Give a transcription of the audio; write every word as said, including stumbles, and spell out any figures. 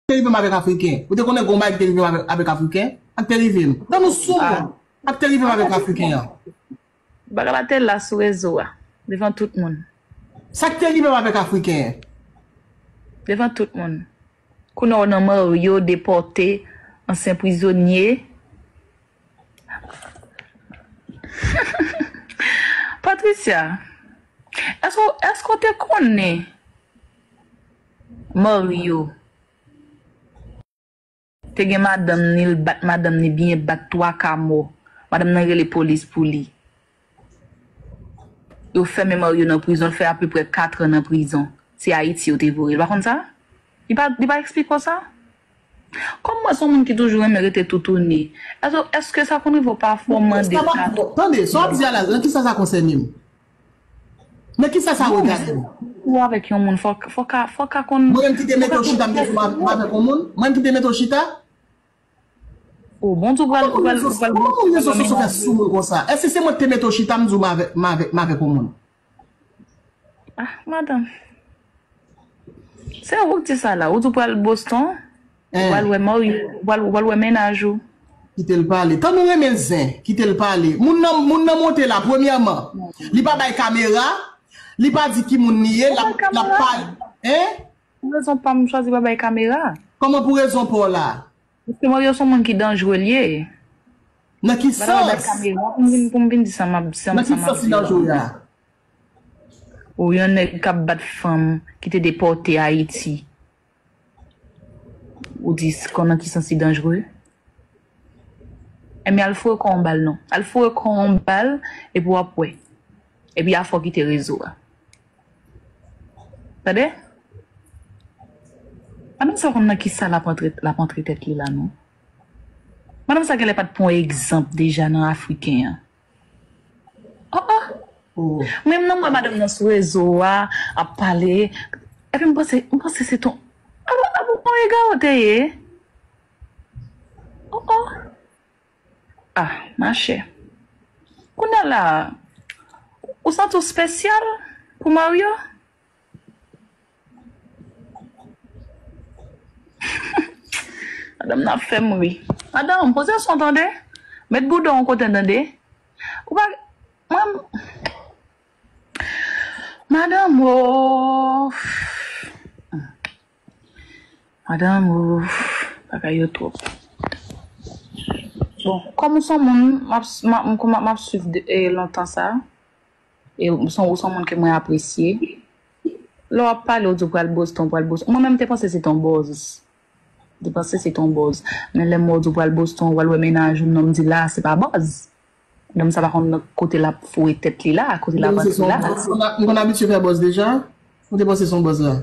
te rive m avèk Afriken? Ou te konnen gen yon bagay ki te rive m avèk, avèk Afriken? Sa k te rive m? Ban nou sou mwen. Sa k te rive m avèk Afriken an? Bagay la te la sou rezo a, devan tout moun. Sa k te rive m avèk Afriken an? Devan tout moun. Kounye a w nan Mario, depòte, ansyen prizonye. Patricia, èske, èske w te konnen Mario te gen madanm ni, l bat madanm ni byen, bat twa ka mò. Madanm nan rele polis pou li. Yo fèmen Mario nan prizon, l fè apeprè katran nan prizon. Se Ayiti yo te voye l. Ou pa konn sa? Li pa, li pa eksplike w sa? Kòm mwen se yon moun ki toujou renmen rete toutouni, èske, èske sa konn rive w pafwa w mande sa? Tande, sa w ap di a la, nan kisa sa konsène m? Nan kisa sa regade m? Ou avèk yon moun, fòk, fòk a, fòk a konn. Mwen menm ki te mete w chita, m te di w m avèk yon moun? Mwen menm ki te mete w chita? O, bon, ou pral, ou pral, ou pral. Kòman moun rezo sosyo fè sou moun konsa? Èske se mwen ki te mete w chita, m di w m avèk, m avèk, m avèk yon moun? Ah, madanm. Se ou k di sa la. Ou di w pral Boston, ou pral wè Mario, ou pral, ou pral wè mennaj ou. Kite l pale. Tann ou renmen zen, kite l pale. Moun nan, moun nan monte la, premyèman, li pa bay kamera, li pa di ki moun li ye, l ap, l ap pale. Hein? Pou rezon pa m chwazi pa bay kamera. Kòman pou rezon pa w la? Paske Mario se yon moun ki danjre l ye. Nan ki sans? Bay kamera pou m vin, pou m vin di sa m ap, sa m ap di. Nan ki sans li danjre a? Ou yon nèg k ap bat fanm ki te depòte Ayiti. Ou di s-, konnen ki sans li danjre? Enben, al foure kò w yon bal non. Al foure kò w yon bal, epi w ap wè. Epi afè w kite rezo a. Tande? Madanm sa konn nan kisa l ap antre, l ap antre tèt li la non. Madanm sa genlè pa t pran egzanp deja nan Afriken an. Oh, oh. Mwen menm nan m wè madanm nan sou rezo a, ap pale. Epi m panse, m panse se ton, a bon, a bon, yon egare w te ye? Oh, oh. Ah, machè. Kounye a la, ou santi w espesyal pou Mario? Madanm nan ap fè m ri. Madanm, poze son tande. Met bouda w yon kote tande. Ou pa, mwen, madanm, oh. Madanm, oh, bagay yo twòp. Bon, kòm ou se yon moun, m ap, m ap, m ap, m ap swiv de, eh, lontan sa. E ou se yon, ou se yon moun ke mwen apresye. Lè w ap pale, ou di w pral Boston, pral Boston. Mwen menm, m te panse se te yon buzz. M te panse se te yon buzz. Men lè m wè w di w pral Boston, w al wè mennaj ou, non, m di la, se pa buzz. Nonm sa pa konn kote l ap foure tèt li la, kote l ap antre la. M konn abitye fè buzz deja. Ou te panse se yon buzz la?